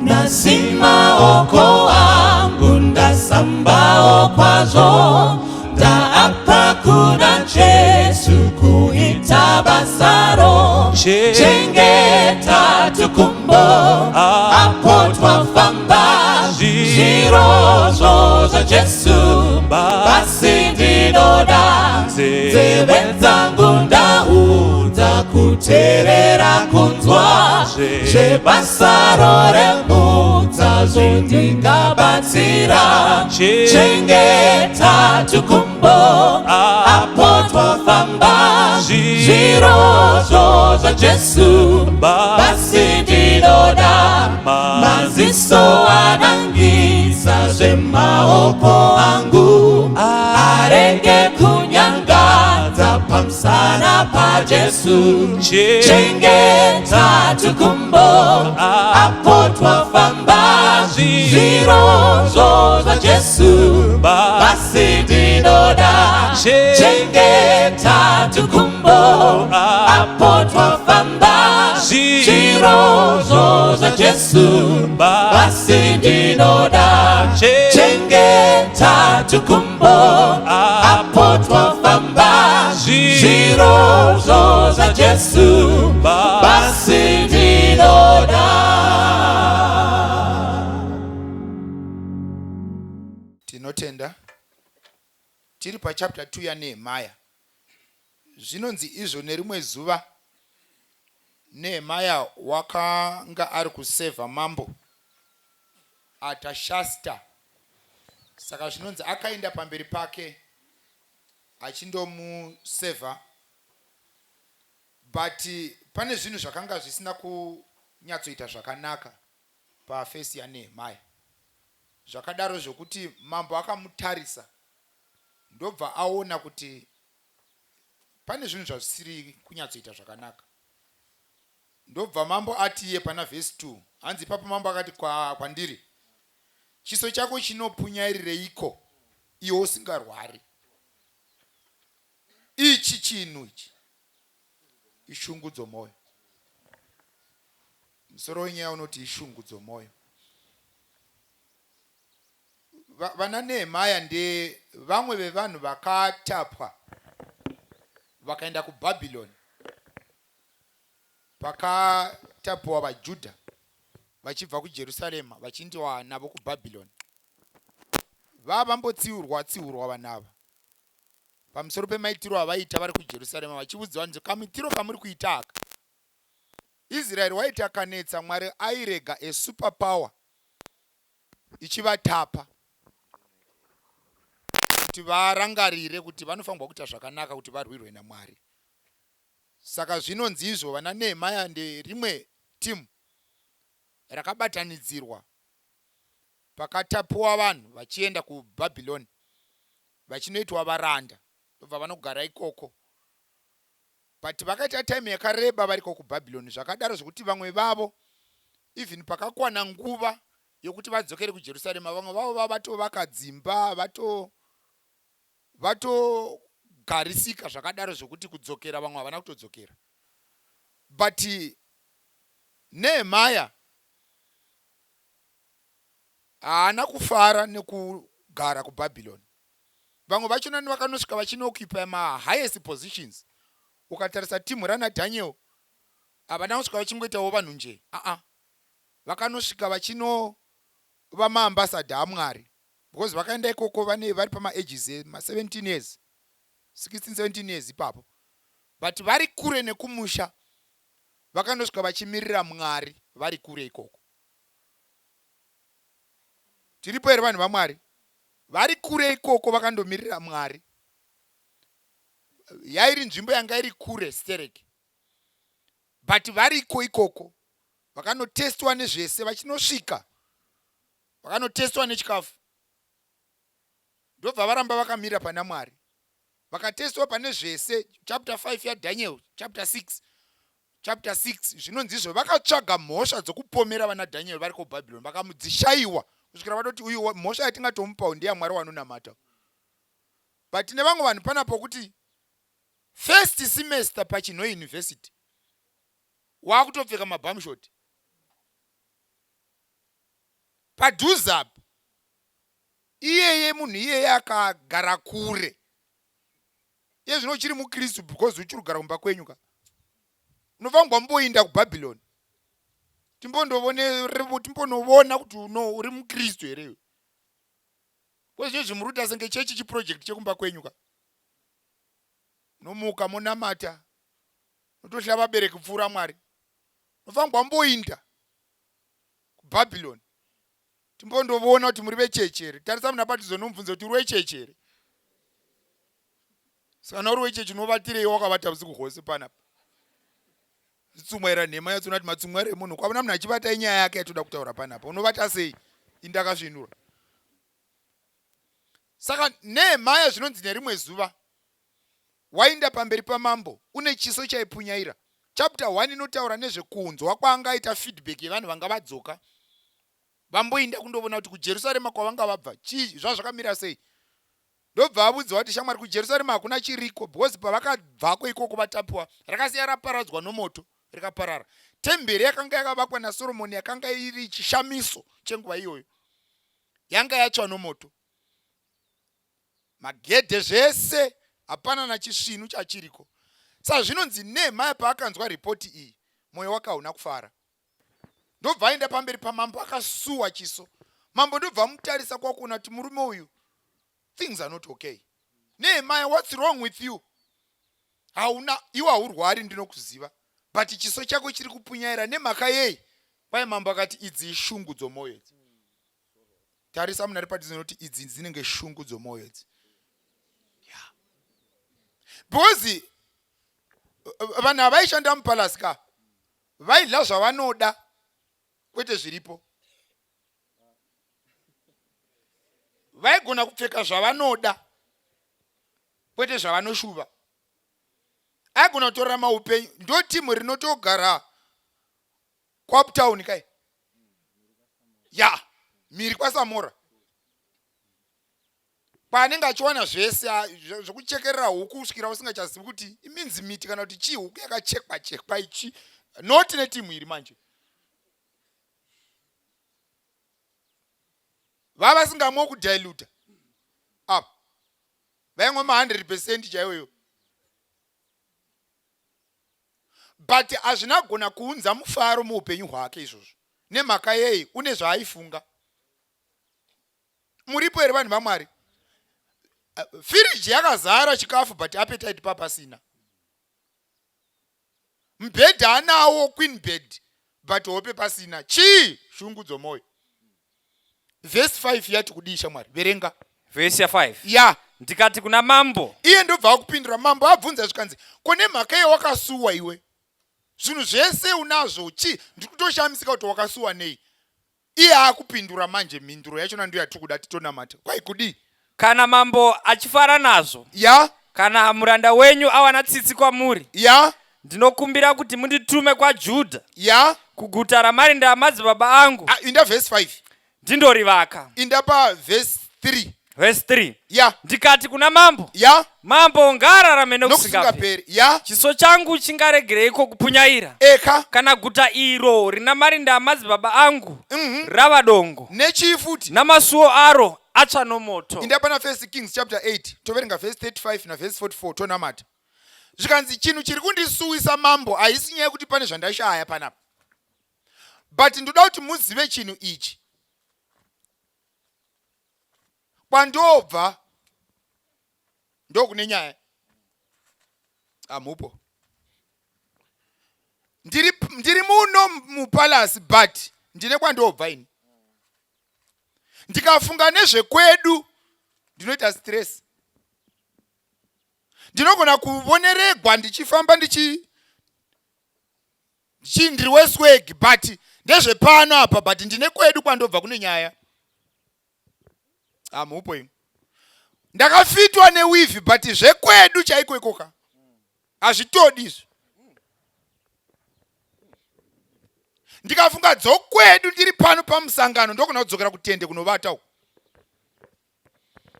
Nhasi maoko angu ndasambawo kwazvo, ndaapa kuna Jesu kuita basaro. Chengeta tukumbo apo twafamba, zvirozvo zvaJesu basi ndinoda. Nzeve dzangu ndaudza kuteerera kunzwa zvebasaro remutsa zvondingabatsira. Chengeta tukumbo apo twafamba, zvirozvo zvaJesu basi ndinoda. Maziso anangisa zvemaoko angu arege kunyangadza pamusana paJesu. Chengeta tukumbo apo twafamba, zvirozvo zvaJesu basi ndinoda. Chengeta tukumbo apo twafamba, zvirozvo zvaJesu basi ndinoda. Chengeta tukumbo apo twafamba, zvirozvo zvaJesu basi ndinoda. Tinotenda. Tiri pachapter 2 yaNehemaya. Zvinonzi izvo nerimwe zuva Nehemaya wakanga ari kusevha mambo Atashasta. Saka zvinonzi akaenda pamberi pake achindomusevha, but pane zvinhu zvakanga zvisina kunyatsoita zvakanaka pafesi yaNehemaya. Zvakadaro zvokuti mambo akamutarisa ndobva aona kuti pane zvinhu zvazvisiri kunyatsoita zvakanaka. Ndobva mambo ati iye pana vhesi 2, hanzi ipapo mambo akati kwandiri, Chiso chako chinopunyairireiko iwe usingarwari? Ichi chinhu ichi ishungu dzomwoyo. Musoro wenyaya unoti ishungu dzomwoyo. Vana Nehemaya ndevamwe vevanhu vakatapwa vakaenda kuBhabhironi pakatapiwa vaJudha vachibva kuJerusarema vachindiwa navo kuBhabhironi. Vavambotsiurwa tsiurwa vanhu ava pamusoro pemaitiro avaiita vari kuJerusarema vachiudzwa nzi kamitiro kamuri kuita aka. Israeri waiti akanetsa Mwari airega a super power ichivatapa kuti varangarire kuti vanofanirwa kuita zvakanaka kuti varwirwe naMwari. Saka zvinonzi izvo vana Nehemiah nderimwe team rakabatanidzirwa pakatapiwa vanhu vachienda kuBhabhiloni vachinoitwa varanda ndobva vanogara ikoko. But vakaita time yakareba variko kuBhabhiloni zvakadaro zvekuti vamwe vavo even pakakwana nguva yokuti vadzokere kuJerusarema vamwe vavo vavatovaka dzimba vato vatogarisika zvakadaro zvekuti kudzokera vamwe havana kutodzokera. But Nehemiah haana kufara nekugara kuBabylon. Vamwe vachona vakanosvika vachinooccupa mahighest positions. Ukatarisa timu rana Daniel havana kusvika vachingoitawo vanhu nje aa vakanosvika vachinova maambassador aMwari because vakaenda ikoko vane vari pamaages ma 17 years 16 17 years ipapo but vari kure nekumusha vakanosvika vachimirira Mwari vari kure ikoko. Tiripo here vanhu vaMwari? Vari kure ikoko vakandomirira Mwari. Yairi nzvimbo yanga iri kure stereki but variko ikoko vakanotestwa nezvese vachinosvika vakanotestwa nechikafu ndobva varamba vakamira pana Mwari vakatestwa pane zvese chapter 5 yaDaniel chapter 6 chapter 6 zvinonzi izvo vakatsvaga mhosva dzokupomera vana Daniel vari kuBhabhironi vakamudzishayiwa kusvikira vatoti uyu mhosva yatingatomupawo ndeyamwari wanonamata. But tine vamwe vanhu panapo kuti first semester paChinhoyi University wakutopfeka mabamshot. Padhuze apa iyeye munhu iyeye akagara kure iye zvino uchiri mukristu because uchiri kugara kumba kwenyu ka unofanirwa mboinda kubhabhiloni timbondoona kuti uno uri mukristu here iwe kwezvinezvi muri kuita senge chechi chiproject chekumba kwenyu ka nomuka monamata notohla vabereki kupfuura mwari unofanirwa mboinda kubhabhiloni timbondovoona kuti muri vechechi here tarisa muna patizonomubvunza kuti uri wechechi here sana uri wechechi unovatirei wakavata usiku hwose panapa tsumwaira nhema yatsona kuti matsumwairo emunhu kwavona munhu achivata inyaya yake yatoda kutaura panapa unovata sei indakasvinura saka nehemaya zvinonzi nerimwe zuva Wainda pamberi pamambo une chiso chaipunyaira. Chapter 1 inotaura nezvekunzwa kwaangaita feedback yevanhu vanga vadzoka vamboinda kundovona kuti kuJerusarema kwavanga vabva chii zvazvakamira sei. Ndobva avudziwa kuti shamwari kuJerusarema hakuna chiriko because pavakabvako ikoko vatapiwa rakasiya raparadzwa nomoto rikaparara. Temberi yakanga yakavakwa naSoromoni yakanga iri chishamiso chenguva iyoyo yanga yatsva nomoto. Magedhe zvese hapana nachisvinu chachiriko. Saka zvinonzi Nehemiah paakanzwa report iyi moyo wake hauna kufara. Ndobva aenda pamberi pamambo akasuwa chiso. Mambo ndobva amutarisa kwakuona kuti murume uyu things are not okay. Nehemiah what's wrong with you? Hauna iwe haurwari ndinokuziva but chiso chako chiri kupunyaira nemhaka yei? Kwai mambo akati idzi ishungu dzomwoyo idzi. Tarisa munhu ari padhuze noti idzi dzinenge shungu dzomwoyo idzi. Yeah. Because vanhu havaishanda mupalasi ka vaidla zvavanoda kwete zviripo. Vaigona kupfeka zvavanoda kwete zvavanoshuva. Aigona kutorarama upenyu ndo timu rinotogara kwauptown kai ya mhiri kwasamora kwaanenge achiwana zvese zvekuchekerera huku kusvikira usingachazivi kuti iminzi miti kana kuti chii huku yakachekwa chekwa ichi not netimu iri manje vava vasingamwe kudiluta apa vaimwe ma 100 percent chaiyoyo But hazvina kugona kuunza mufaro muupenyu hwake izvozvo. Nemhaka yei? Une zvaaifunga. Muripo here vanhu vaMwari? Firiji yakazara chikafu but appetite papasina. Mubhedha anawo queen bed but hope pasina. Chii? Shungu dzomoyo. Verse 5 yati kudii shamwari? Verenga. Verse ya 5. Ya. Ndikati kuna mambo. Iye ndobva akupindura mambo abvunza zvikanzi ko nemhaka iye wakasuwa iwe? Zvinhu zvese unazvo chii? Ndiri kutoshamisika kuti wakasuwa nei? Iye akupindura manje mhinduro yachona ndiyo yatiri kuda titonamata. Kwai kudii? Kana mambo achifara nazvo. Ya. Kana muranda wenyu awana tsitsi kwamuri. Ya. Ndinokumbira kuti munditume kwaJudha. Ya. Kuguta ramarinda amadzibaba angu. Ah, inda verse 5. Ndindorivaka. Inda pa verse 3. Verse 3. Ya. Ndikati kuna mambo. Ya. Mambo ngaararame nokusingaperi. Ya. Chiso changu chingaregereiko kupunyaira? Eka. Kana guta iro rina marinda amadzibaba angu rava dongo. Nechii futi? Namasuo aro atsva nomoto. Inda pana First Kings chapter 8 toverenga verse 35 na verse 44 tonamata. Zvikanzi chinhu chiri kundisuwisa mambo haisi nyaya yekuti pane zvandashaya panapa. But ndoda kuti muzive chinhu ichi. Kwandobva ndokune nyaya. Amupo. Ndiri, ndiri muno mupalasi but ndine kwandobva ini. Ndikafunga nezvekwedu ndinoita stress. Ndinogona kuvoneregwa ndichifamba ndichi ndichi ndiri weswag but ndezvepano apa but ndine kwedu kwandobva kune nyaya. Hamupo imwe. Ndakafitwa neweave but zvekwedu chaiko ikoka hazvitodi izvi. Ndikafunga dzokwedu ndiri pano pamusangano ndogona kudzokera kutende kunovata uko.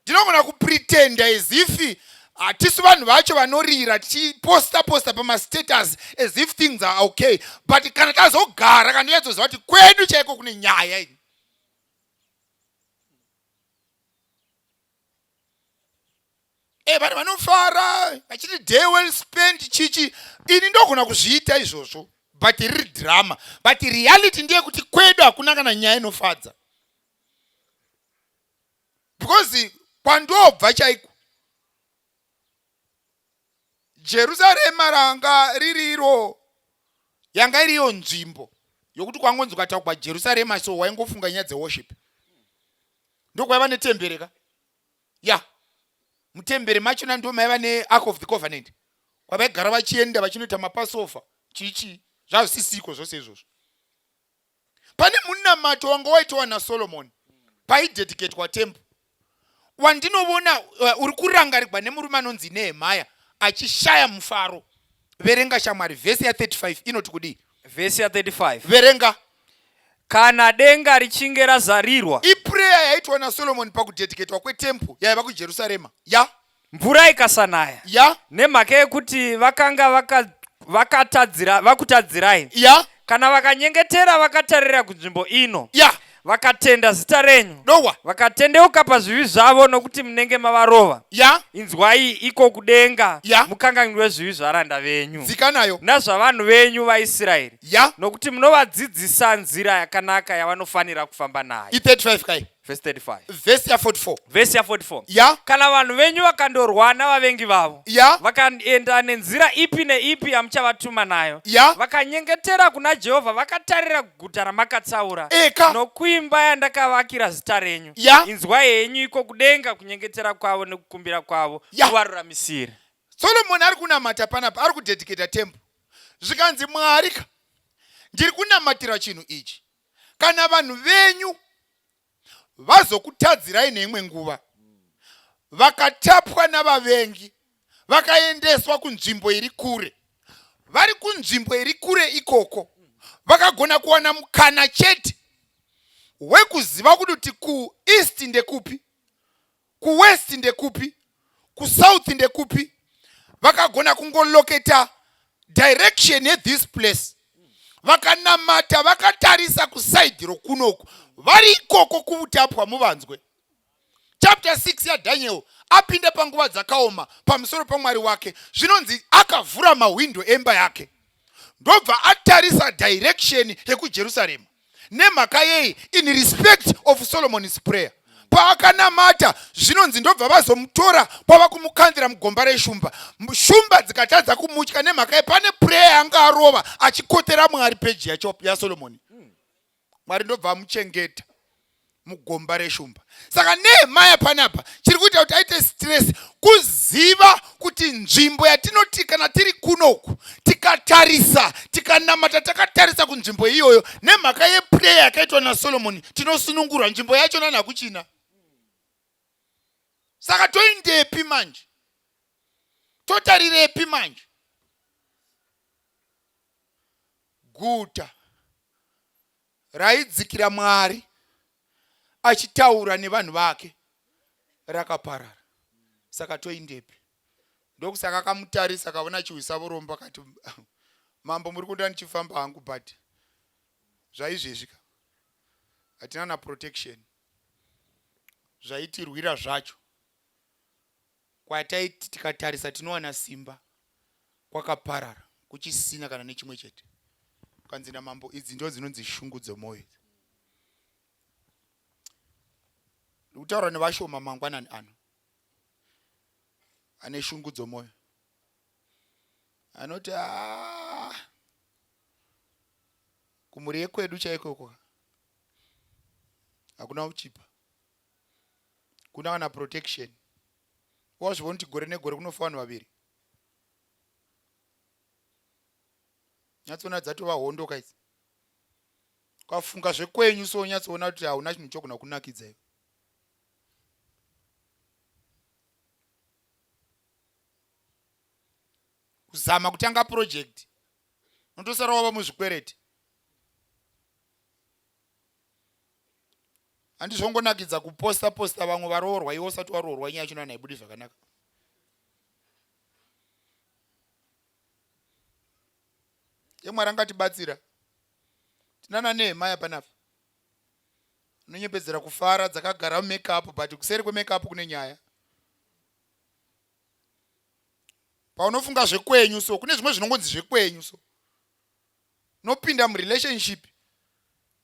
Ndinogona kupretenda as if hatisi vanhu vacho vanorira tichiposta posta pamastatus as if things are okay, but kana tazogara kana ndonyatsoziva kuti kwedu chaiko kune nyaya ini. E, vanhu vanofara vachiti day well spent chichi. Ini ndogona kuzviita izvozvo, but riri drama, but reality ndeyekuti kwedu hakuna kana nyaya inofadza, because kwandobva chaiko, Jerusarema ranga ririro, yanga iriyo nzvimbo yokuti kwangonzi ukataugwa Jerusarema so waingofunga nyaya dzeworship. Ndokwaiva netembere ka. Ya, mutembere machona ndo maiva neark of the covenant, kwavaigara vachienda vachinoita maPassover, chiichii. Zvazvisisiko zvose izvozvo. Pane munamato wanga waitwa naSolomoni paidedicatwa temple wandinovona uri kurangarigwa nemurume anonzi Nehemaya achishaya mufaro. Verenga, shamwari, vhesi ya35 inoti kudii? Vhesi ya35. Verenga. Kana denga richinge razarirwa. Iprayer yaitwa naSolomoni pakudedicatwa kwetemple yaiva kuJerusarema, ya. Mvura ikasanaya. Nemhaka yekuti vakanga vakutadzirai. Kana vakanyengetera vakatarira kunzvimbo ino. Vakatenda zita renyu. Dowa. Vakatendeuka pazvivi zvavo nokuti munenge mavarova. Inzwai iko kudenga. Mukanganwire zvivi zvaranda venyu. Dzika nayo. Nazvavanhu venyu vaIsraeri. Nokuti munovadzidzisa nzira yakanaka yavanofanira kufamba nayo. I35 kai? Verse 35. Vhesi ya44. Vhesi ya44. Kana vanhu venyu vakandorwa navavengi vavo. Vakaenda nenzira ipi neipi yamuchavatuma nayo. Vakanyengetera kuna Jehovha vakatarira guta ramakatsaura. Eka. Nokuimba yandakavakira zita renyu. Inzwai henyu iko kudenga kunyengetera kwavo nekukumbira kwavo. Muvaruramisire. Solomoni ari kunamata panapa, ari kudedicata temple. Zvikanzi, Mwari ka, ndiri kunamatira chinhu ichi. Kana vanhu venyu vazokutadzirai neimwe nguva, vakatapwa navavengi, vakaendeswa kunzvimbo iri kure, vari kunzvimbo iri kure ikoko vakagona kuwana mukana chete wekuziva kuti kueast ndekupi, kuwest ndekupi, kusouth ndekupi, vakagona kungolocata direction yethis place, vakanamata vakatarisa kuside rokunoku vari ikoko kuutapwa, muvanzwe. Chapter 6 yaDaniel, apinda panguva dzakaoma pamusoro paMwari wake, zvinonzi akavhura mahwindo emba yake, ndobva atarisa direction yekuJerusarema. Nemhaka yei? In respect of Solomon's prayer. Paakanamata, zvinonzi ndobva vazomutora kwava kumukandira mugomba reshumba. Shumba dzikatadza kumutya. Nemhaka yei? Pane prayer yanga arova achikotera Mwari peji yacho yaSolomoni. Mwari ndobva amuchengeta mugomba reshumba. Saka Nehemaya panapa chiri kuita kuti aite stress kuziva kuti nzvimbo yatinoti kana tiri kunoku, tikatarisa, tikanamata takatarisa kunzvimbo iyoyo, nemhaka yeprayer yakaitwa naSolomoni tinosunungurwa. Nzvimbo yacho nani hakuchina. Saka toindepi manje? Totarirepi manje? Guta raidzikira Mwari achitaura nevanhu vake rakaparara, saka toindepi? Ndokusaka akamutarisa, akaona achiwisa vurombo, akati, "Mambo, muri kuda ndichifamba hangu, but zvaizvezvi ka hatina na protection. Zvaitirwira zvacho, kwataiti tikatarisa tinowana simba, kwakaparara, kuchisina kana nechimwe chete." Kanzi namambo, idzi ndo dzinonzi shungu dzemwoyo idzi. Ndikutaura nevashoma mangwanani ano ane shungu dzomwoyo, anoti, "Ah, kumhuri yekwedu chaikoko hakuna uchipa, kuna kana protection." Wazviona kuti gore negore kunofa vanhu vaviri. Nyatsoona dzatova hondo kaidzi. Ukafunga zvekwenyu so unyatsoona kuti hauna chinhu chogona kunakidza iwe. Kuzama kutanga project, unotosara wava muzvikwereti. Handizvongonakidza kuposta posta vamwe varoorwa, iwe usati waroorwa. Nyaya yacho nanaibudi zvakanaka. YeMwari angatibatsira. Tinana Nehemaya panapa unonyepedzera kufara, dzakagara mumakeup, but kuseri kwemakeup kune nyaya. Paunofunga zvekwenyu so kune zvimwe zvinongonzi zvekwenyu so. Unopinda murelationship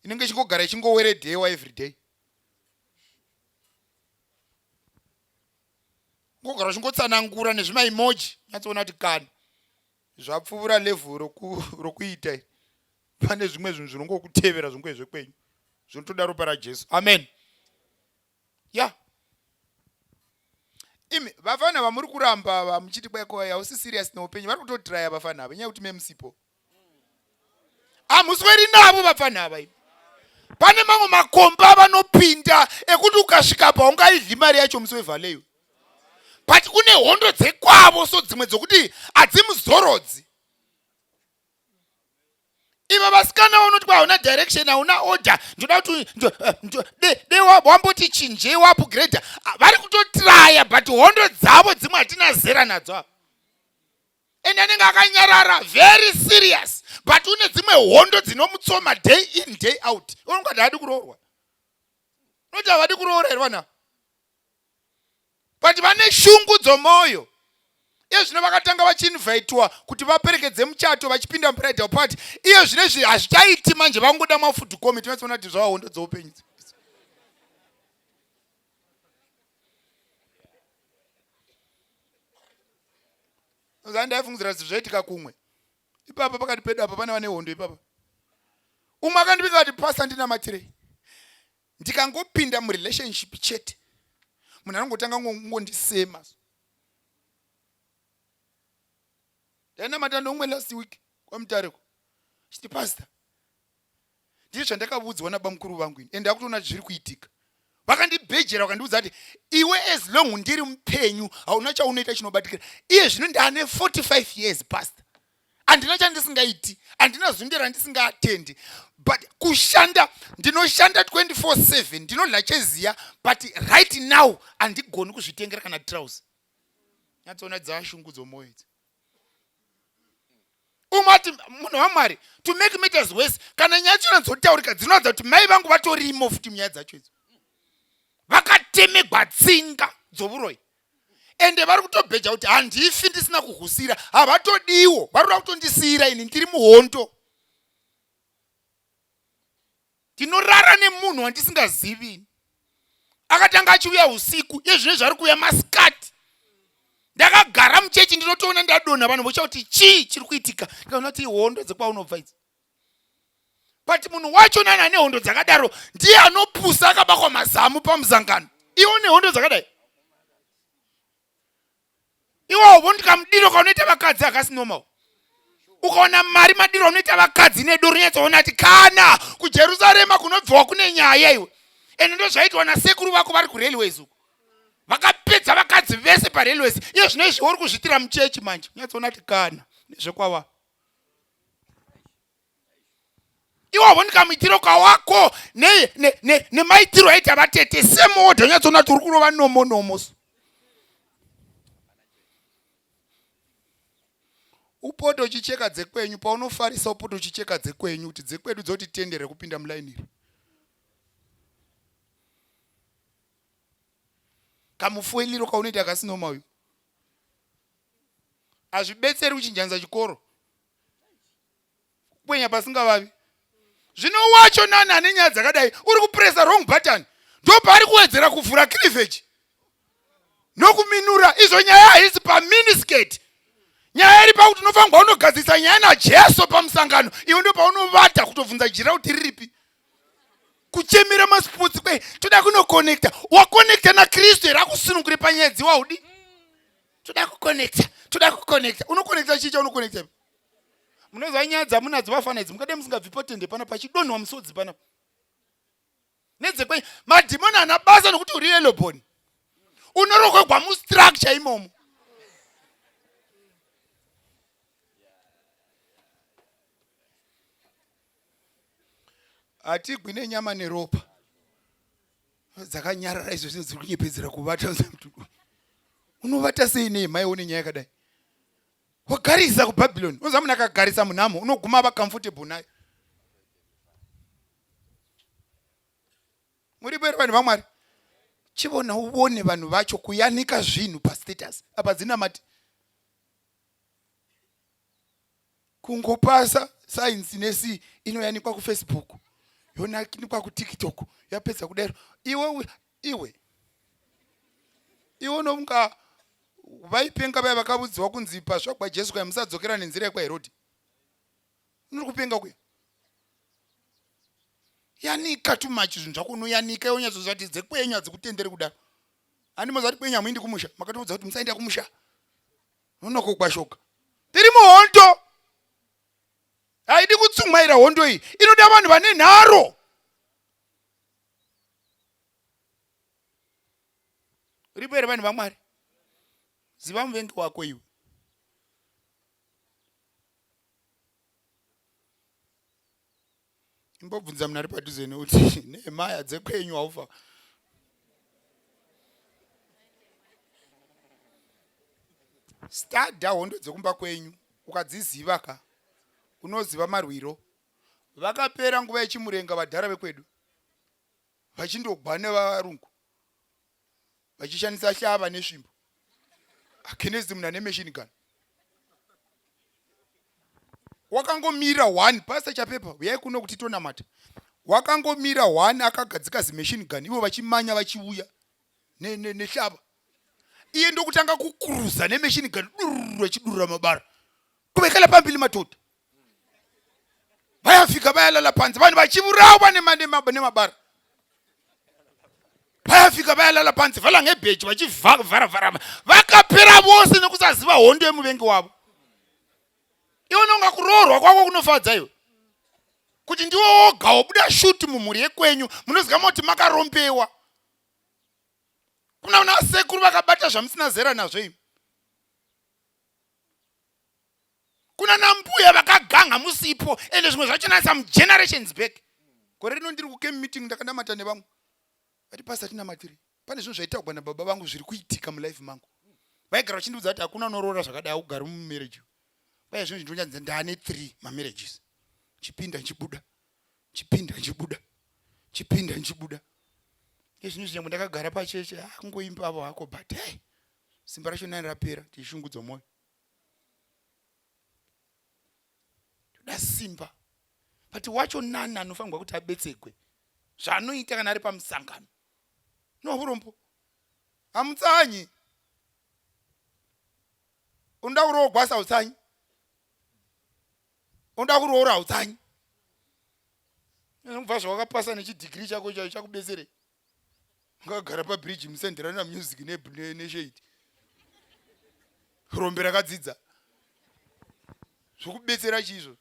inenge ichingogara ichingoweredhewa everyday. Ungogara uchingotsanangura nezvimaemoji nyatsoona kuti kana zvapfuura level rokuita iri pane zvimwe zvinhu zvinongokutevera zvingove zvekwenyu zvinotoda ropa raJesu. Amen. Ya yeah. Imi vafana vamuri kuramba ava muchiti kwai kwai hausi serious neupenyu vari kutotraya vafana ava inyaya yekuti memusipo hamusweri navo vafana ava imi pane mamwe makomba avanopinda ekuti ukasvika pa ungaidyi mari yacho musi wevhaleyo but kune hondo dzekwavo so dzimwe dzokuti hadzimuzorodzi ivo vasikana vanoti kwa hauna direction hauna order ndoda kuti de wamboti chinjei waupgrader ah, vari kutotraya but hondo dzavo dzimwe hatina zera nadzo ava and anenge akanyarara very serious but une dzimwe hondo dzinomutsoma day in day out unongati haadi kuroorwa unoti havadi kuroora here vanhu but vane shungu dzomwoyo iye zvino vakatanga vachiinvitwa kuti vaperekedze muchato vachipinda mubridal party iye zvino izvi hazvichaiti manje vangoda mafood committee vanoona kuti zvava hondo dzoupenyu Ndaifungidzira kuti zvaitika kumwe ipapa pakati pedu apa pane vane hondo ipapa umwe akandibika kuti pasa ndinamatirei ndikangopinda murelationship chete munhu anongotanga ngondisema ndainamata neumwe last week kwamutareko chiti pastor ndizvo zvandakavudzwa nabamukuru vangu ini and akutoona zviri kuitika vakandibhejera vakandiudza kuti iwe as long ndiri mupenyu hauna chaunoita chinobatikira iye zvino ndaane 45 years pastor handina chandisingaiti handina zunde randisingaatendi but kushanda ndinoshanda 24/7 ndinodla cheziya but right now handigoni kuzvitengera kana trouse nyatsoona dzashungu dzomwoyo idzi umwe ati munhu wamwari to make matters worse kana nyaya dzona dzotaurika dzinoratidza kuti mai vangu vatorimo futi munyaya dzacho idzo vakatemegwa tsinga dzovuroyi ende vari kutobheja kuti handifi ndisina kuhusira havatodiwo vari kuda kutondisiira ini ndiri muhondo ndinorara nemunhu wandisingazivi akatanga achiuya usiku iye zvino zvari kuuya masikati ndakagara muchechi ndinotoona ndadonha vanhu vocha kuti chii chiri kuitika ndikaona kuti hondo dzekwaunobva idzi but munhu wacho nani ane hondo dzakadaro ndiye anopusa akabakwa mazamu pamusangano iwo nehondo dzakadai iwovo ndikamudiro kaunoita vakadzi hakasi normal ukaona mari madiro aunoita vakadzi nedoro unyatsoona kuti kana kujerusarema kunobviwa kune nyaya iwe ende ndozvaitwa nasekuru vako vari kurailways uko vakapedza vakadzi vese parailways iye zvino izvi uri kuzviitira muchechi manje unyatsoona kuti kana nezvekwava iwavo ndikamuitiro kawako nemaitiro ne, ne aita vatete semoda unyatsoona kuti uri kurova nomo nomo upote uchicheka dzekwenyu paunofarisa upote uchicheka dzekwenyu kuti dzekwedu dzotitendere kupinda mulaini iri kamufueliro kaunoita kasinoma uyu hazvibetseri kuchinjanisa chikoro kukwenya pasingavavi zvino wacho nani ane nyaya dzakadai uri kupresa wrong button ndopaari kuwedzera kuvhura cleavage nokuminura izvo nyaya haisi paminiskirt nyaya iri pakuti unofanirwa unogadzirisa nyaya najesu pamusangano iwe ndo paunovata kutobvunza jira kuti riripi kuchemera masports kwe toda kunokonekta wakonekta nakristu here akusunungure panyaya dziwaudi toda kukonekta toda kukonekta unokonekta chii chaunokonekta munoziva nyaya dzamunadzo vafana idzi mukadai musingabvi patende pana pachidonhwa musodzi pana nedzekwenyu madhimoni ana basa nokuti uri yellowbone unorokwegwa mustructure imomo hatigwi nenyama neropa dzakanyarara izvo zvino dziri kunyepedzera kuvata unovata sei nei mai one nyaya yakadai wagarisa kubhabhiloni unoziva munhu akagarisa munhamo unoguma ava comfortable nayo muripo here vanhu vamwari chivona uvone vanhu vacho kuyanika zvinhu pastatus apa dzinamati Kungopasa science nesi inoyanikwa kuFacebook, yonanikwa kuTikTok, yapedza kudaro iwe iwe iwe unofunga vaipenga vaya vakavudziwa kunzi pasvagwa Jesu kaya musadzokera nenzira yekwaHerodhi. Unori kupenga kuya. Yanika too much zvinhu zvako unoyanika iwe unyatsoziva kuti dzekwenyu hadzikutenderi kudaro. Handi moziva kuti kwenyu hamuendi kumusha, makatoudza kuti musaenda kumusha. Unokokwashoka. Tiri muhondo. Haidi kutsumwaira hondo iyi. Inoda vanhu vane nharo. Uripo here vanhu vaMwari? Ziva muvengi wako iwe. Imbobvunza munhu ari padhuze nekuti Nehemaya dzekwenyu haufa. Stada hondo dzekumba kwenyu ukadziziva ka unoziva marwiro. Vakapera nguva yechimurenga vadhara vekwedu vachindogwa nevarungu vachishandisa hlava nesvimbo against munhu ane machine gun wakangomira one pastor Chapepa uyai kuno kuti tonamata wakangomira one akagadzika zimachine gun ivo vachimanya vachiuya nehlava iye ndokutanga kukuruza nemachine gun dururu achidurura mabara kuvekela pambili madhodha vayafika vayalala panze vanhu vachivurawa nemabara vayafika vayalala panze vala ngebheji vachivharavhara vakapera vose nekusaziva hondo yemuvengi wavo. Iwe unonga kuroorwa kwako kunofadza iwe kuti ndiwe woga wobuda shuti mumhuri yekwenyu munoziva kuti makarombewa kuna una sekuru vakabata zvamusina zera nazvo imi kuna nambuya vakaganga musipo ende zvimwe zvacho some generations back. Gore rino ndiri kucamp meeting ndakanamata nevamwe vati pasi atinamatiri pane zvinhu zvaitaugwa nababa vangu zviri kuitika mulife mangu. Vaigara vachindiudza kuti hakuna unoroora zvakadai augari mumarriage. Kwai zvinhu ndinonyanza ndaane 3 mamarriages. Chipinda nchibuda, chipinda nchibuda, chipinda nchibuda. Izvi zvinhu ndakagara pacheche kungoimba avo hako but hey, simba racho nani rapera tishungu dzomwoyo. Toda simba but wacho nani anofanirwa kuti abetsekwe zvaanoita kana ari pamusangano nourombo hamutsanyi unoda kuroogwa sautsanyi unoda kuroora hautsanyi kubva zvawakapasa nechidhigiri chako chacho chakubetserei ungagara pabridge musenderana music neshade rombe rakadzidza zvokubetsera chiizvo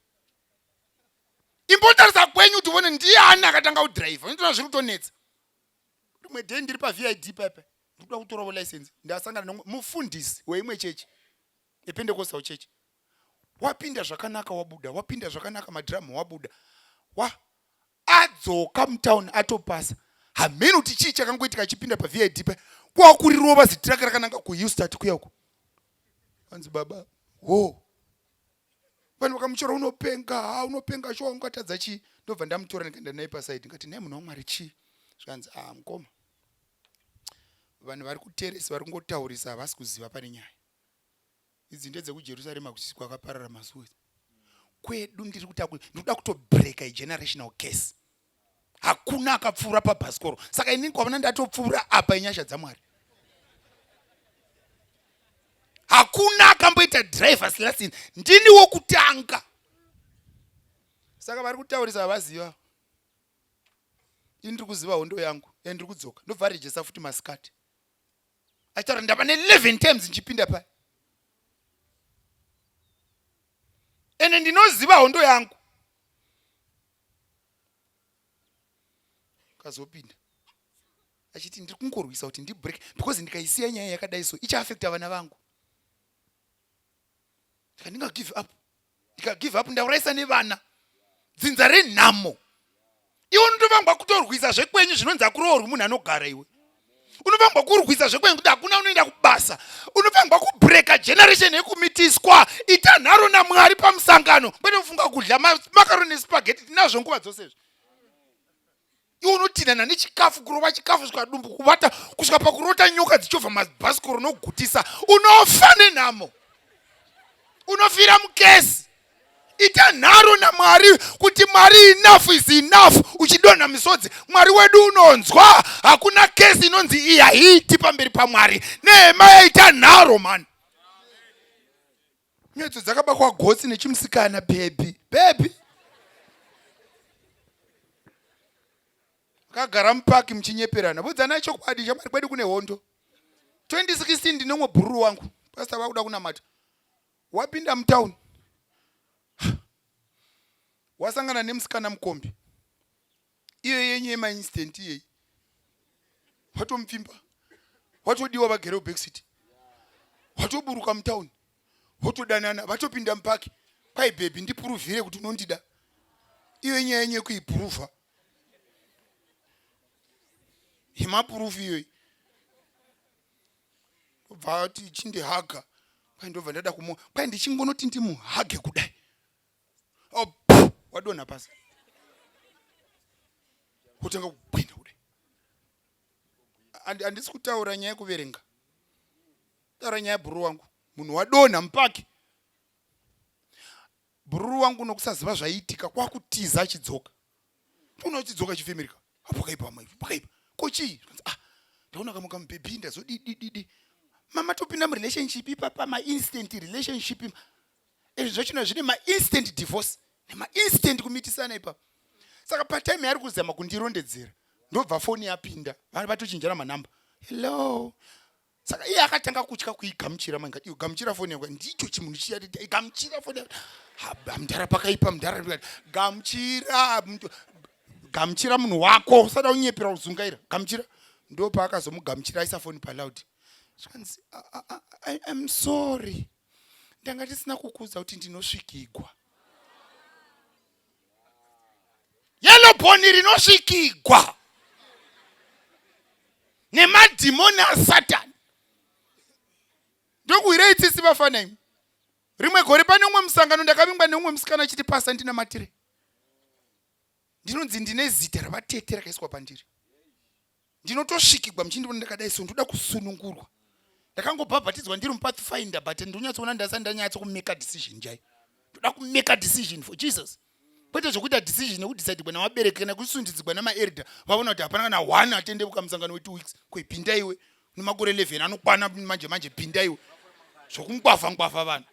imbotarisa kwenyu kuti uone ndiani akatanga kudhiraivha unotoona zviri kutonetsa rimwe day ndiri pavid pepe ndikuda kutorawo license ndasangana nomufundisi weimwe chechi yependecostal church wapinda zvakanaka wabuda wapinda zvakanaka madhiramu wabuda wa adzoka mutown atopasa hameno kuti chii chakangoitika achipinda pavid pa kwakurirova zitiraka rakananga kuhillstart kuya uko anzi baba ho vanhu vakamuchora unopenga ha unopenga shuwa ungatadza chii ndobva ndamutora ndikaenda naye pasaidi ndikati naye munhu wamwari chii zvikanzi ah mukoma vanhu vari kuteresi vari kungotaurisa havasi kuziva pane nyaya idzi ndedzekujerusarema kwakaparara masuo kwedu ndiri kuta ndikuda kutobreaka igenerational case hakuna akapfuura pabhasikoro saka inini kwavana ndatopfuura apa inyasha dzamwari hakuna akamboita drivers license ndini wokutanga saka vari kutaurisa havaziva ini ndiri kuziva hondo yangu and ndiri kudzoka ndobva rejesa futi masikati achitaura ndava ne11 times ndichipinda paya ende ndinoziva hondo yangu kazopinda achiti ndiri kungorwisa kuti ndibreak because ndikaisiya nyaya yakadai so ichaafekta vana vangu saka ndinga give up ndikagive up ndaurayisa nevana dzinza renhamo iwe unotovangwa kutorwisa zvekwenyu zvinonzi akuroorwi munhu anogara iwe unofangwa kurwisa zvekwenyu kuti hakuna unoenda kubasa unofangwa kubreka generation yekumitiswa ita nharo namwari pamusangano kwete kufunga kudya makaroni nespageti tinazvo nguva dzose izvi iwe unotinana nechikafu kurova chikafu svika dumbu kuvata kusvika pakurota nyoka dzichovha mabhasikoro nogutisa unofa nenhamo unofira mukesi. nharo namwari kuti mwari enough is enough uchidonha misodzi mwari wedu unonzwa hakuna kesi inonzi iyi haiiti pamberi pamwari nehema yaita nharo mani nyedzo dzakabakwa gotsi nechimusikana bhebhi bhebhi Makagara mupaki muchinyeperana. Vudzanai chokwadi shamwari kwedu kune hondo. 2016 ndine umwe bhururu wangu. Pastor vakuda kunamata. Wapinda mutown. Wasangana nemusikana mukombi. Iyo yenyu yema instant iyeyi. Watomupfimba. Watodiwa vagere kubackseat. Watoburuka mutown. Votodanana vatopinda mupaki. Kwai baby ndipuruvhire kuti unondida. Iyo inyaya yenyu yekuipuruvha. Yemapurufu iyoyi ndobva ati chindihaga kwai ndobva ndada kumu kwai ndichingonoti ndimuhage kudai oh, wadonha pasi kutanga kugwinda kudai handisi kutaura nyaya yekuverenga taura nyaya yabhururu wangu munhu wadonha mupaki Bhururu wangu nokusaziva zvaiitika kwakutiza achidzoka. Ndikuona achidzoka achifemereka. Apo pakaipa mai, pakaipa. Ko chii? Ah, ndaona kamwe kamubhebhi ndazodidididi. Mama topinda murelationship ipapa mainstant relationship. Izvi zvachona zvine mainstant divorce nemainstant kumitisana ipapa. Saka patime yaari kuzama kundirondedzera ndobva foni yapinda. Vanhu vatochinjana manamba. Hello. Saka iye akatanga kutya kuigamuchira manga iyo gamuchira foni yangu ndicho chimunhu chiya gamuchira foni yangu ha mudhara pakaipa mudhara gamuchira gamuchira munhu wako usada kunyepera kuzungaira gamuchira ndo paakazomugamuchira aisa foni paloud zvikanzi I'm sorry ndanga ndisina kukuudza kuti ndinosvikigwa yellow bone rinosvikigwa nemadhimoni asatani ndokuhwirei tsitsi vafana imi rimwe gore pane umwe musangano ndakavingwa neumwe musikana achiti pasa ndinamatire ndinonzi ndine zita ravatete rakaiswa pandiri ndinotosvikigwa muchindiona ndakadai so ndoda kusunungurwa ndakangobhabhatidzwa ndiri mupathfinder but ndonyatsoona ndasati ndanyatso kumeka decision chaiyo ndoda kumeka decision for jesus kwete zvekuita decision yekudecidigwa navabereki kana kusundidzigwa namaerda vaona kuti hapana kana one atendeuka musangano wetwo weeks kuipinda iwe nemakore 11 anokwana manje manje pinda iwe zvokungwavha ngwavha vanhu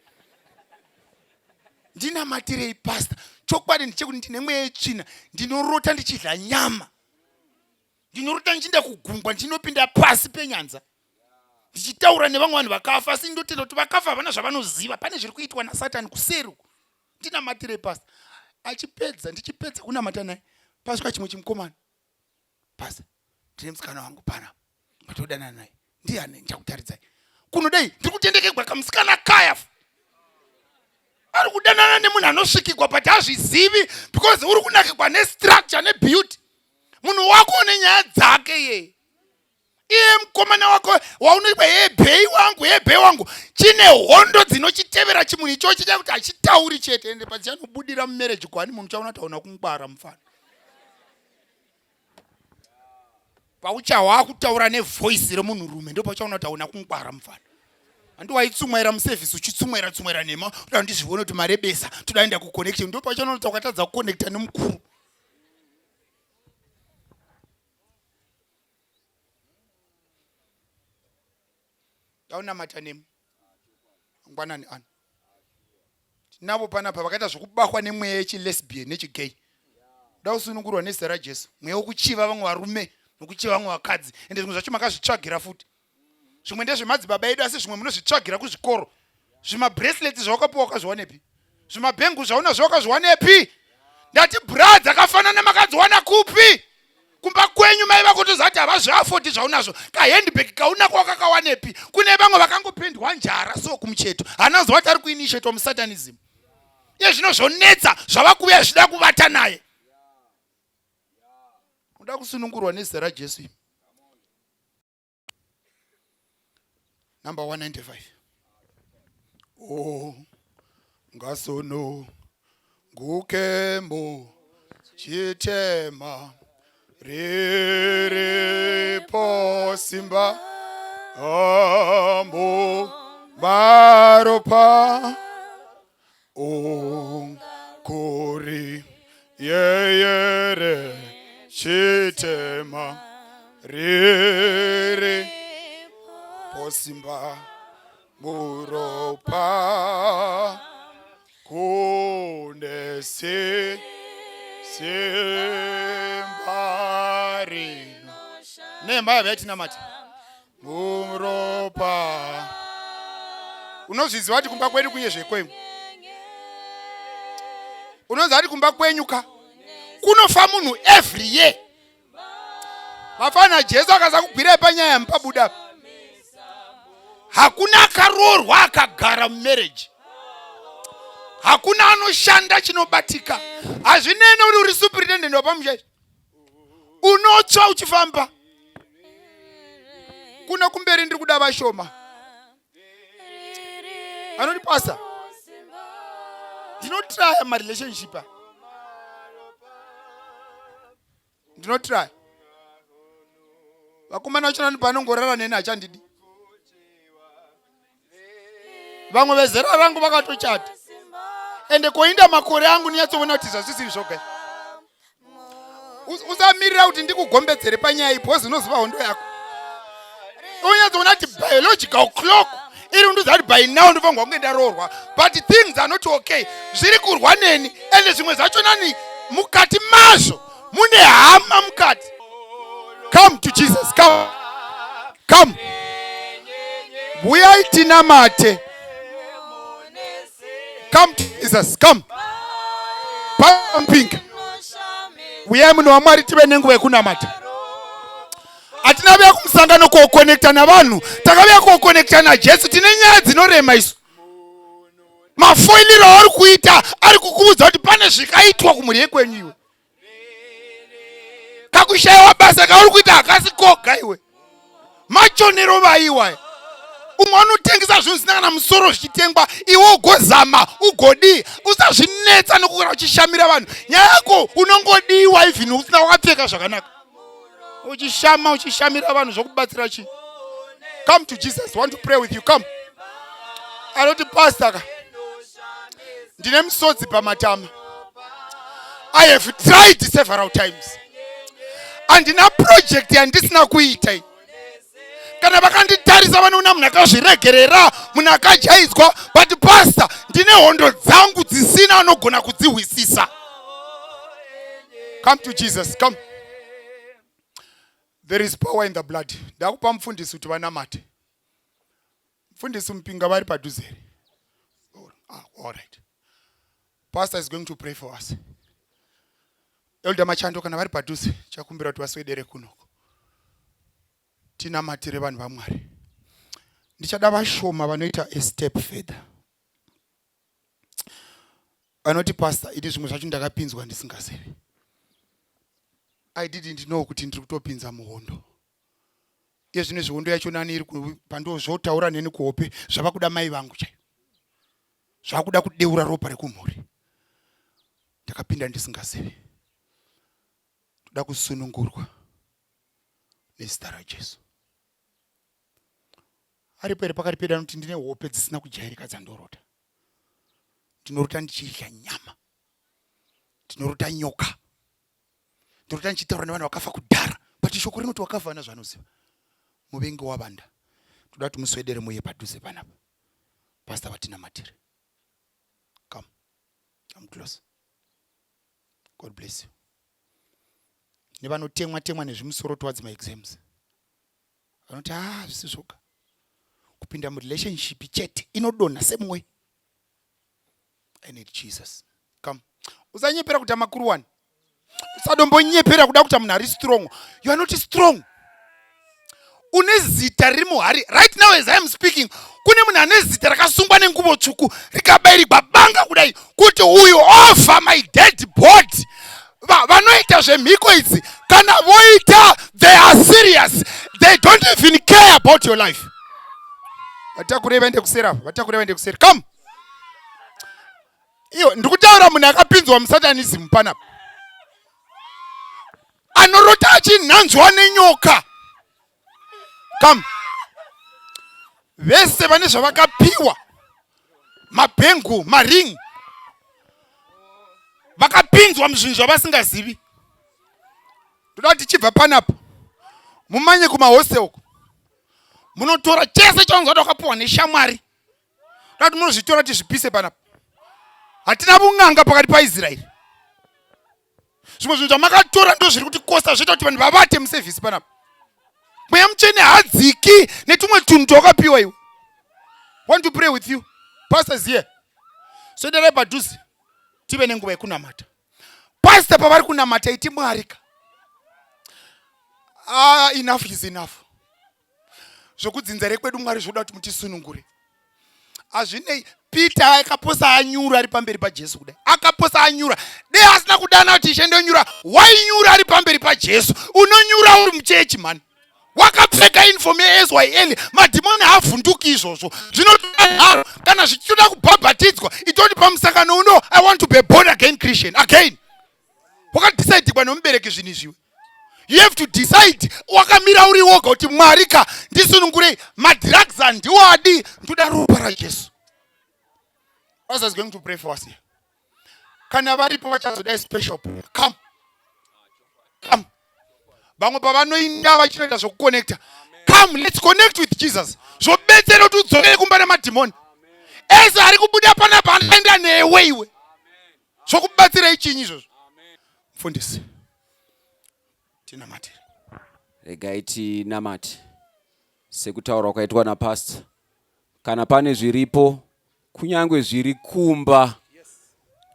ndinamatirei pastor chokwadi ndechekuti ndine mweya yetsvina ndinorota ndichidla nyama ndinorota ndichienda kugungwa ndinopinda pasi penyanza ndichitaura nevamwe vanhu vakafa asi ndotenda kuti vakafa havana zvavanoziva pane zviri kuitwa nasatani kuseri uku ndinamatirei pastor achipedza ndichipedza kunamata naye pasvika chimwe chimukomana pastor ndine musikana wangu pana matodanana naye ndiyani ndichakutaridzai kunodei ndiri kutendekegwa kamusikana kaya ari kudanana nemunhu anosvikigwa but hazvizivi because uri kunakigwa nestructure nebeauty munhu wako une nyaya dzake yeye iye mukomana wako waunoitwa hee bhei wangu hee bhei wangu chine hondo dzinochitevera chimunhu ichochi chakuti hachitauri chete ende pachanobudira mumereji kwani munhu chaona taona kungwara mufana pauchahwa akutaura nevoice remunhurume ndo pauchaona kuti hauna kungwara mufana handi waitsumwaira muservice uchitsumwaira tsumwaira nhema uda ndizvione kuti marebesa toda enda kuconnection ndo pauchaona kuti wakatadza kuconnecta nemukuru Ndaunamata nemi mangwanani ano. Tinavo panapa vakaita zvokubahwa nemweya yechilesbian nechigay. Ndoda kusunungurwa nezita raJesu. Mweya wokuchiva vamwe varume nokuchiva vamwe vakadzi. Ende zvimwe zvacho makazvitsvagira futi. Zvimwe ndezvemadzibaba edu asi zvimwe munozvitsvagira kuzvikoro. Zvimabracelets zvawakapiwa wakazviwanepi? Zvimabhengu zvaunazvo wakazviwanepi? Ndati bra dzakafanana makadziwana kupi? Kumba kwenyu mai vako tozati havazviafodi zvaunazvo. Kahandbag kaunako wakakawanepi? Kune vamwe vakangopendwa njara so kumucheto. Haana kuziva kuti ari kuinitiatwa musatanism. Iye zvino zvonetsa zvava kuuya zvida kuvata naye. Unoda kusunungurwa nezita raJesu imi. Number 195. Oh, ngasono ngukembo chitema riripo simba ambo maropa unkurulwa. Riri posimba muropa kune si simba rino nemba yavaitinamata muropa unozviziva kuti kumba kwedu kunye zvekwenyu unoziva kuti kumba kwenyu ka kunofa munhu every year vafana jesu akasakugwirai panyaya yamupabuda hakuna akaroorwa akagara mumarriage hakuna anoshanda chinobatika hazvinene uri uri superintendent wapamusha izvi unotsva uchifamba kuno kumberi ndiri kuda vashoma anoti pasa ndinotraya marelationship a ndinotraya vakomana vacho nani paanongorara neni hachandidi vamwe vezera rangu vakatochata ende koinda makore angu ndinyatsoona kuti zvazvisiri zvoga usamirira kuti ndikugombedzere panyaya iyi because unoziva hondo yako unyatsoona kuti biological clock iri kundiudza kuti by now ndofanirwa kunge ndaroorwa but things are not okay zviri kurwa neni ende zvimwe zvacho nani mukati mazvo mune hama mukati come to jesus come come vuyai tinamate come to jesus come pampinga vuyai munhu wamwari tive nenguva yekunamata hatina vuya kumusangano kokonekta navanhu takavuya kokonekta najesu tine nyaya dzinorema isu mafoiliro auri kuita ari kukuudza kuti pane zvikaitwa kumhuri yekwenyu iwe kakushaiwa basa kauri kuita hakasi koga iwe machonero vaiwa umwe anotengesa zvinhu zvisina kana musoro zvichitengwa iwe ugozama ugodii usazvinetsa nokugara uchishamira vanhu nyaya yako unongodiwa even usina wakapfeka zvakanaka uchishama uchishamira vanhu zvokubatsira chii come to jesus want to pray with you come anoti pastor ka ndine misodzi pamatama i have tried several times handina project yandisina kuita iyi kana vakanditarisa vanoona munhu akazviregerera munhu akajaidzwa but pastor ndine hondo dzangu dzisina anogona kudzihwisisa come to jesus come there is power in the blood ndakupa mufundisi kuti vanamate mufundisi mupinga vari padhuze here ah, all right pastor is going to pray for us elder machando kana vari padhuze chakumbira kuti vaswedere kunoko tinamatire vanhu vamwari ndichada vashoma vanoita a step further vanoti pastor ini zvimwe zvacho ndakapinzwa ndisingazivi i didn't know kuti ndiri kutopinza muhondo iye zvino izvi hondo yacho nani iri pandozvotaura neni kuhope zvava kuda mai vangu chaiyo zvakuda kudeura ropa rekumhuri ndakapinda ndisingazivi toda kusunungurwa nezita rajesu aripo here pakati pedu anoti ndine hope dzisina kujairika dzandorota ndinorota ndichidya nyama ndinorota nyoka ndinota ndichitaura nevanhu vakafa kudhara but shoko rinoti wakafa ana zvaanoziva muvengi wavanda toda kuti muswedere muye padhuze panapa pastor vatinamatire come come close god bless you nevanotemwa temwa nezvimusoro towards my exams vanoti ah zvisi zvoga kupinda murelationship chete inodonha same way i need jesus come usanyepera kuita makuru wani usadombonyepera kuda kuita munhu ari strong you are not strong une zita riri muhari right now as iam speaking kune munhu ane zita rakasungwa nenguvo tsvuku rikabairigwa banga kudai kuti uyu over my dead body vanoita zvemhiko idzi kana voita they are serious they don't even care about your life vatakurei vaende kuseri ava vatakurei vaende kuseri come iyo ndikutaura munhu akapinzwa musatanism panapa anorota achinhanzwa nenyoka come vese vane zvavakapiwa mabhengu maring vakapinzwa muzvinhu zvavasingazivi ndoda kuti tichibva panapa Mumanye kumahostel uko. Munotora chese chaunozada wakapuwa neshamwari. Dati munozvitora tizvipise panapa. Hatina vun'anga pakati paIsraeri. Zvimwe zvinhu zvamakatora ndozviri kutikosta zvoita kuti vanhu vavate musevhisi panapa. Mweya mutsvene hadziki netumwe tunhu twawakapiwa iwe. Want to pray with you. Pastor is here. Swederai padhuze tive nenguva yekunamata. Pastor pavari kunamata iti Mwari ka. Ah, enough is enough. Zvokudzinza rekwedu Mwari zvoda kuti mutisunungure. Hazvinei Peter akaposa anyura ari pamberi paJesu kudai. Akaposa anyura. Dei asina kudana kuti ishe ndonyura. Wainyura ari pamberi paJesu. Unonyura uri muchechi mani. Wakapfeka uniform yeSYL, madhimoni haavhunduki izvozvo. Zvinotoda nharo. Kana zvichitoda kubhabhatidzwa, itoti pamusangano uno I want to be born again Christian again. Wakadecidigwa nomubereki zvinhu izviwe. You have to decide wakamira uri woga kuti Mwari ka ndisunungurei, madrugs handiwadi, ndoda ropa raJesu. Pastor is going to pray for us here. Kana varipo vachazodai special prayer. Come. Come. Vamwe pavanoinda vachinoita zvekuconnecta. Come, let's connect with Jesus. Zvobetsera kuti udzokere kumba nemadhimoni. Ese ari kubuda panapa anoenda newe iwe. Zvokubatsirei chinyi izvozvo? Mfundisi, tinamatire. Regai tinamate sekutaurwa kwaitwa napastor. Kana pane zviripo kunyange zviri kumba,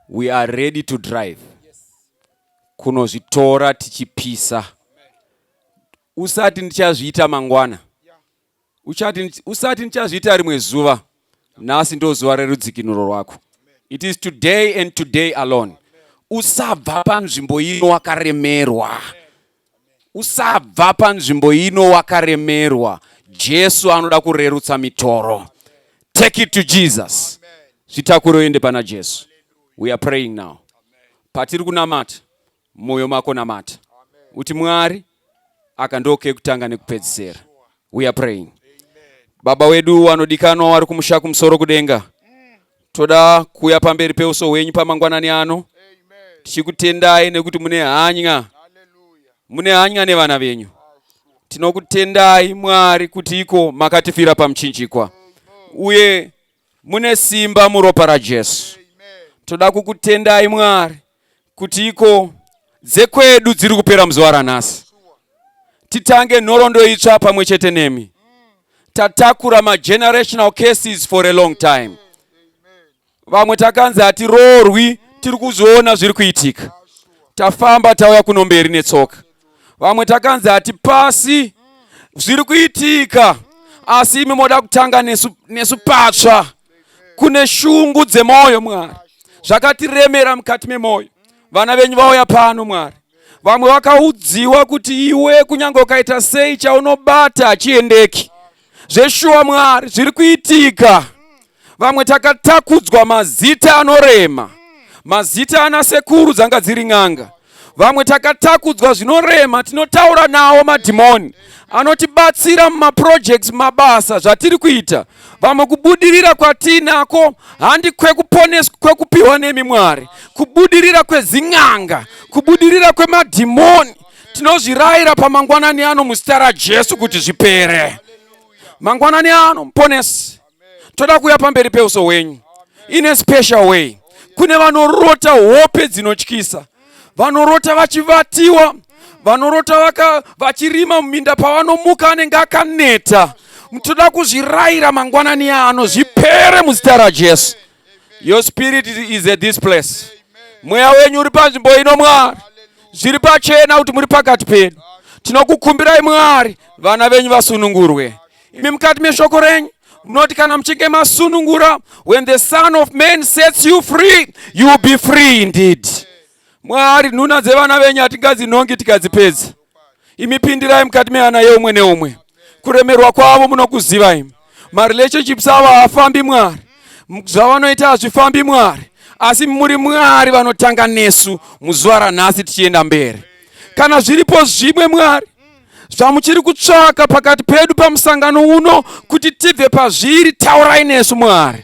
we are ready to drive kunozvitora tichipisa. Usati ndichazviita mangwana, uchati usati ndichazviita rimwe zuva. Nhasi ndo zuva rerudzikinuro rwako. It is today and today alone. Usabva panzvimbo ino wakaremerwa. Usabva panzvimbo ino wakaremerwa. Jesu anoda kurerutsa mitoro. Take it to Jesus. Zvitakure uende pana Jesu. We are praying now. Patiri kunamata, mwoyo mako namata. Uti Mwari, aka ndo kekutanga nekupedzisera. We are praying. Baba wedu wanodikanwa wari kumusha kumusoro kudenga. Toda kuuya pamberi peuso hwenyu pamangwanani ano. Tichikutendai nekuti mune hanya. Mune hanya nevana venyu. Tinokutendai Mwari kuti iko makatifira pamuchinjikwa. Uye mune simba muropa raJesu. Toda kukutendai Mwari kuti iko dzekwedu dziri kupera muzuva ranhasi. Titange nhoroondo itsva pamwe chete nemi. Tatakura magenerational cases for a long time. Vamwe takanzi hatiroorwi, tiri kuzoona zviri kuitika. Tafamba tauya kuno mberi netsoka. Vamwe takanzi hatipasi, zviri kuitika. Asi imi moda kutanga nesu, nesu patsva. Kune shungu dzemwoyo Mwari, zvakatiremera mukati memwoyo. Vana venyu vauya pano Mwari. Vamwe vakaudziwa kuti iwe kunyange ukaita sei chaunobata hachiendeki. Zveshuwa Mwari zviri kuitika. Vamwe takatakudzwa mazita anorema, mazita ana sekuru dzanga dziri n'anga. Vamwe takatakudzwa zvinorema, tinotaura nawo madhimoni anotibatsira mumaprojects, mumabasa zvatiri kuita. Vamwe kubudirira kwatiinako handi kwekuponeswa, kwekupiwa nemi Mwari, kubudirira kwezin'anga, kubudirira kwemadhimoni. Tinozvirayira pamangwanani ano muzita raJesu kuti zvipere. Mangwanani ano Muponesi, toda kuuya pamberi peuso hwenyu in a special way. Kune vanorota hope dzinotyisa, vanorota vachivatiwa, vanorota vachirima muminda, pavanomuka anenge akaneta. Toda kuzvirayira mangwanani ano zvipere muzita raJesu. Your spirit is at this place. Mweya wenyu uri panzvimbo ino Mwari. Zviri pachena kuti muri pakati pedu. Tinokukumbirai Mwari, vana venyu vasunungurwe. Imi mukati meshoko renyu munoti kana muchinge masunungura, when the Son of Man sets you free, you will be free indeed. Mwari, nhuna dzevana venyu hatingadzinhongi tikadzipedza. Imi pindirai mukati mehana yeumwe neumwe. Kuremerwa kwavo munokuziva imi. Marelationships avo haafambi Mwari. Zvavanoita hazvifambi Mwari. Asi muri Mwari vanotanga nesu muzuva ranhasi tichienda mberi. Kana zviripo zvimwe Mwari zvamuchiri kutsvaka pakati pedu pamusangano uno kuti tibve pazviri, taurai nesu Mwari,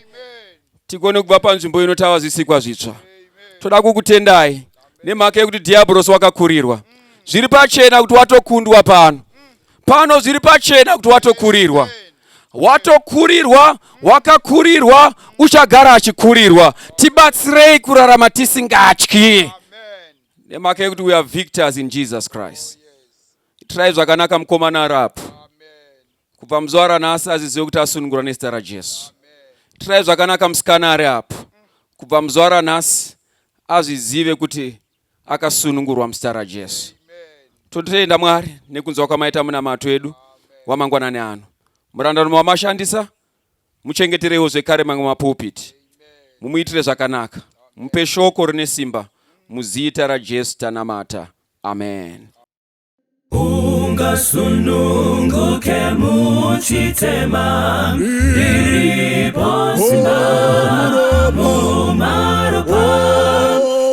tigone kubva panzvimbo ino tava zvisikwa zvitsva. Toda kukutendai nemhaka yekuti dhiabhorosi wakakurirwa. Zviri pachena kuti watokundwa pano. Pano zviri pachena kuti watokurirwa. Watokurirwa, wakakurirwa, uchagara achikurirwa. Tibatsirei kurarama tisingatyi. Nemhaka yekuti we are victors in Jesus Christ. Itirai zvakanaka mukomana ari apo. Kubva muzuva ranhasi azizive kuti asunungurwa nezita raJesu. Itirai zvakanaka musikana ari apo. Kubva muzuva ranhasi azvizive kuti akasunungurwa muzita raJesu. Totenda Mwari nekunzwa kwamaita munamato edu wamangwanani ano. Murandarume wamashandisa muchengetereiwo zvekare mamwe mapulpit. Mumuitire zvakanaka. Mupe shoko rine simba muzita raJesu tanamata. Amen. Ungasununguke muchitema riripo simba mumaropa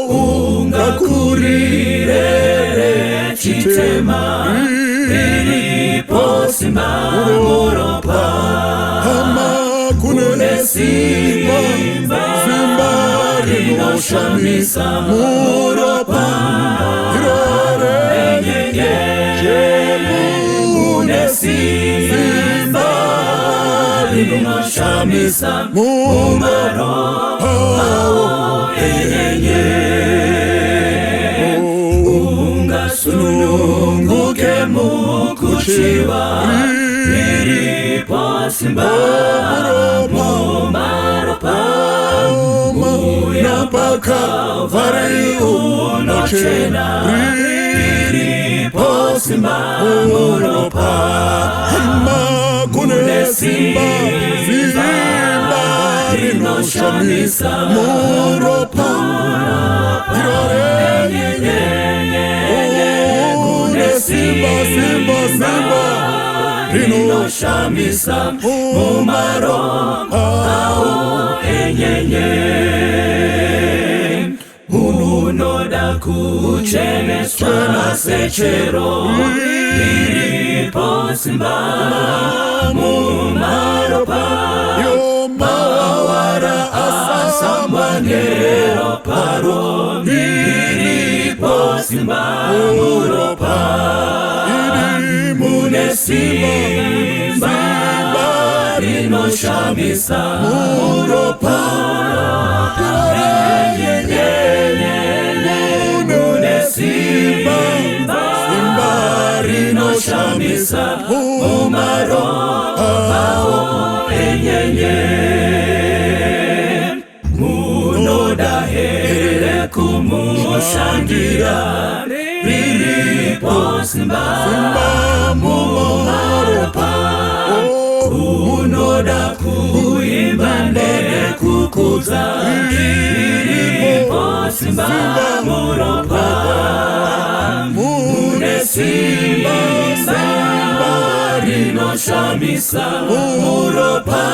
ungakurire chitema riripo simba muropa Hama kune simba simba rinoshamisa muropa mune simba rinoshamisa mumaropa enyenye ungasununguke mukuchiva riripo simba mumaropa uya Pakalvari unochena riripo simba muropa Hama kune simba simba rinoshamisa muropa mune simba simba simba rinoshamisa mumaropa enyenye unoda kucheneswa sechero riripo simba mumaropa mawara asambwa neroparo riripo simba muropa mune simba rinoshamisa muropa mune simba simba rinoshamisa mumaropa enyenye munoda here kumushandira riripo simba mumaropa unoda kuimba nekukudza riripo simba muropa mune simba rinoshamisa muropa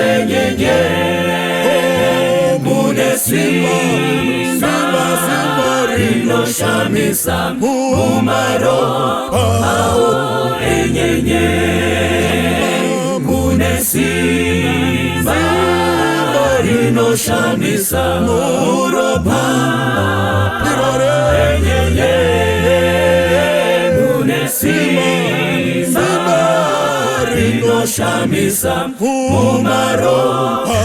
enyenye mune simba rinoshamisa mumaropa enyenye mune simba rinoshamisa muropa enyenye mune simba rinoshamisa mumaropa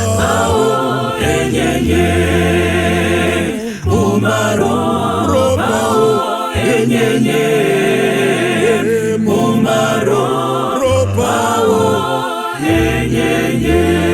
enyenye mumaropa enyenye mumaropa enyenye.